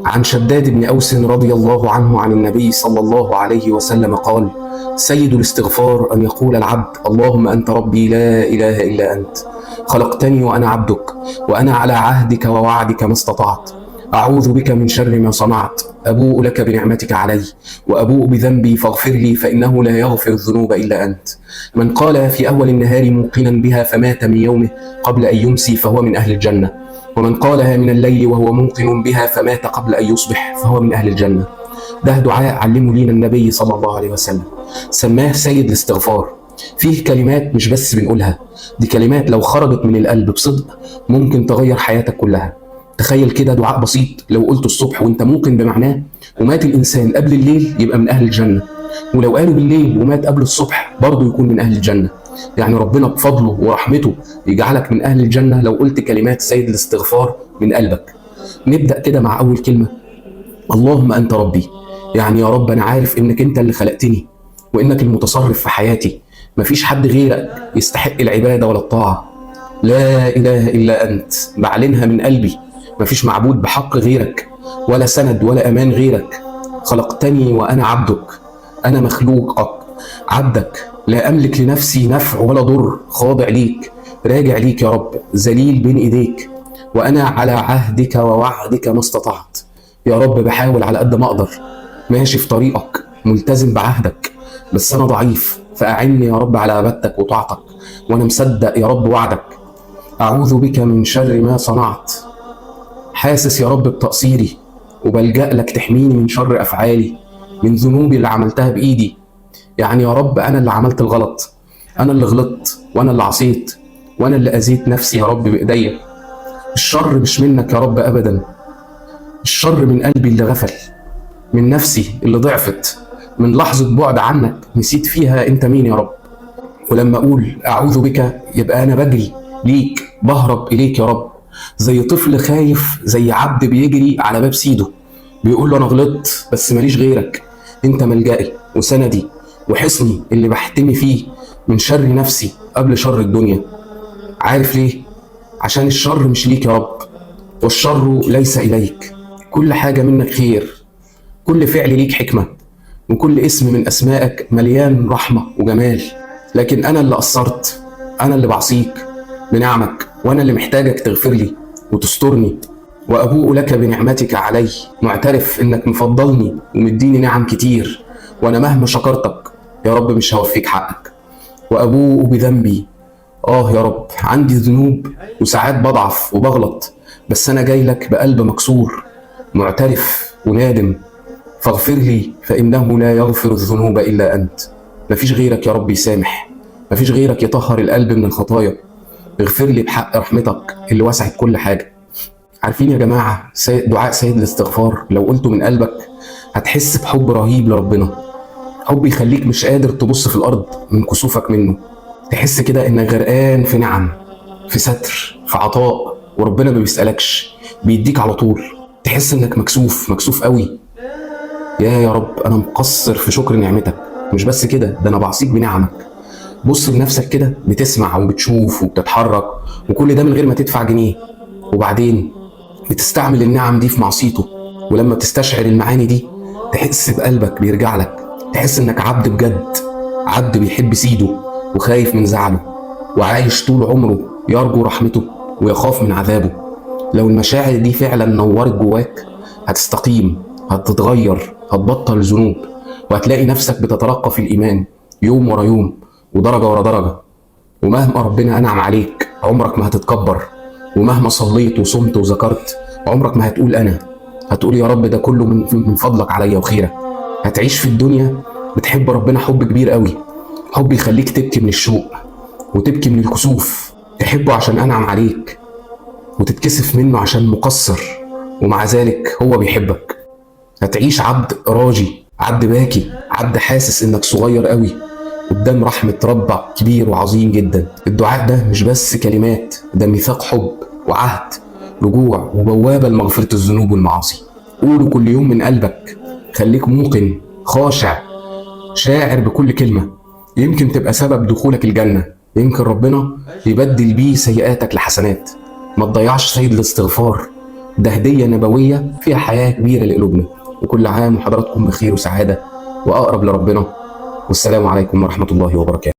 عن شداد بن أوس رضي الله عنه عن النبي صلى الله عليه وسلم قال: سيد الاستغفار أن يقول العبد: اللهم أنت ربي لا إله إلا أنت، خلقتني وأنا عبدك، وأنا على عهدك ووعدك ما استطعت، أعوذ بك من شر ما صنعت، أبوء لك بنعمتك علي وأبوء بذنبي فاغفر لي فإنه لا يغفر الذنوب إلا أنت. من قال في أول النهار موقنا بها فمات من يومه قبل أن يمسي فهو من أهل الجنة، ومن قالها من الليل وهو موقن بها فمات قبل أن يصبح فهو من أهل الجنة. ده دعاء علمه لينا النبي صلى الله عليه وسلم، سماه سيد الاستغفار. فيه كلمات مش بس بنقولها، دي كلمات لو خرجت من القلب بصدق ممكن تغير حياتك كلها. تخيل كده دعاء بسيط لو قلته الصبح وانت موقن بمعناه ومات الإنسان قبل الليل يبقى من أهل الجنة، ولو قالوا بالليل ومات قبل الصبح برضه يكون من أهل الجنة. يعني ربنا بفضله ورحمته يجعلك من أهل الجنة لو قلت كلمات سيد الاستغفار من قلبك. نبدأ كده مع أول كلمة: اللهم أنت ربي. يعني يا رب أنا عارف إنك أنت اللي خلقتني وإنك المتصرف في حياتي، مفيش حد غيرك يستحق العبادة ولا الطاعة. لا إله إلا أنت، بعلنها من قلبي، مفيش معبود بحق غيرك، ولا سند ولا أمان غيرك. خلقتني وأنا عبدك، أنا مخلوقك عبدك، لا أملك لنفسي نفع ولا ضر، خاضع ليك، راجع ليك يا رب، ذليل بين إيديك، وأنا على عهدك ووعدك ما استطعت. يا رب بحاول على قد ما أقدر، ماشي في طريقك، ملتزم بعهدك، بس أنا ضعيف، فأعني يا رب على عبادتك وطاعتك، وأنا مصدق يا رب وعدك. أعوذ بك من شر ما صنعت. حاسس يا رب بتقصيري، وبلجأ لك تحميني من شر أفعالي، من ذنوبي اللي عملتها بإيدي. يعني يا رب أنا اللي عملت الغلط، أنا اللي غلطت، وأنا اللي عصيت، وأنا اللي أذيت نفسي يا رب بإيديا. الشر مش منك يا رب أبدا، الشر من قلبي اللي غفل، من نفسي اللي ضعفت، من لحظة بعد عنك نسيت فيها أنت مين يا رب. ولما أقول أعوذ بك يبقى أنا بجري ليك، بهرب إليك يا رب، زي طفل خايف، زي عبد بيجري على باب سيده بيقول له أنا غلطت بس ماليش غيرك، أنت ملجئي وسندي وحصني اللي بحتمي فيه من شر نفسي قبل شر الدنيا. عارف ليه؟ عشان الشر مش ليك يا رب، والشر ليس إليك. كل حاجة منك خير، كل فعل ليك حكمة، وكل اسم من أسمائك مليان رحمة وجمال. لكن أنا اللي قصرت، أنا اللي بعصيك بنعمك، وأنا اللي محتاجك تغفر لي وتسترني. وأبوء لك بنعمتك علي، معترف إنك مفضلني ومديني نعم كتير، وأنا مهما شكرتك يا رب مش هوفيك حقك. وأبوء بذنبي، يا رب عندي ذنوب وساعات بضعف وبغلط، بس أنا جاي لك بقلب مكسور، معترف ونادم، فاغفر لي فإنه لا يغفر الذنوب إلا أنت. مفيش غيرك يا رب يسامح، مفيش غيرك يطهر القلب من الخطايا. اغفر لي بحق رحمتك اللي وسعت كل حاجة. عارفين يا جماعة دعاء سيد الاستغفار لو قلته من قلبك هتحس بحب رهيب لربنا، حب يخليك مش قادر تبص في الأرض من كسوفك منه. تحس كده إنك غرقان في نعم، في ستر، في عطاء، وربنا ما بيسألكش، بيديك على طول. تحس إنك مكسوف، مكسوف قوي، يا رب أنا مقصر في شكر نعمتك، مش بس كده، ده أنا بعصيك بنعمك. بص لنفسك كده، بتسمع وبتشوف وبتتحرك، وكل ده من غير ما تدفع جنيه، وبعدين بتستعمل النعم دي في معصيته. ولما بتستشعر المعاني دي تحس بقلبك بيرجع لك، تحس انك عبد بجد، عبد بيحب سيده وخايف من زعله، وعايش طول عمره يرجو رحمته ويخاف من عذابه. لو المشاعر دي فعلا نورت جواك هتستقيم، هتتغير، هتبطل ذنوب، وهتلاقي نفسك بتترقى في الإيمان يوم ورا يوم ودرجة ورا درجة. ومهما ربنا أنعم عليك عمرك ما هتتكبر، ومهما صليت وصمت وذكرت عمرك ما هتقول أنا، هتقول يا رب ده كله من فضلك عليا وخيرك. هتعيش في الدنيا بتحب ربنا حب كبير قوي، حب يخليك تبكي من الشوق وتبكي من الكسوف، تحبه عشان أنعم عليك وتتكسف منه عشان مقصر، ومع ذلك هو بيحبك. هتعيش عبد راجي، عبد باكي، عبد حاسس انك صغير قوي قدام رحمة ربك كبير وعظيم جدا. الدعاء ده مش بس كلمات، ده ميثاق حب وعهد رجوع وبوابة لمغفرة الذنوب والمعاصي. قوله كل يوم من قلبك، خليك موقن خاشع شاعر بكل كلمة. يمكن تبقى سبب دخولك الجنة، يمكن ربنا يبدل بيه سيئاتك لحسنات. ما تضيعش سيد الاستغفار، ده هدية نبوية فيها حياة كبيرة لقلوبنا. وكل عام وحضراتكم بخير وسعادة وأقرب لربنا. والسلام عليكم ورحمة الله وبركاته.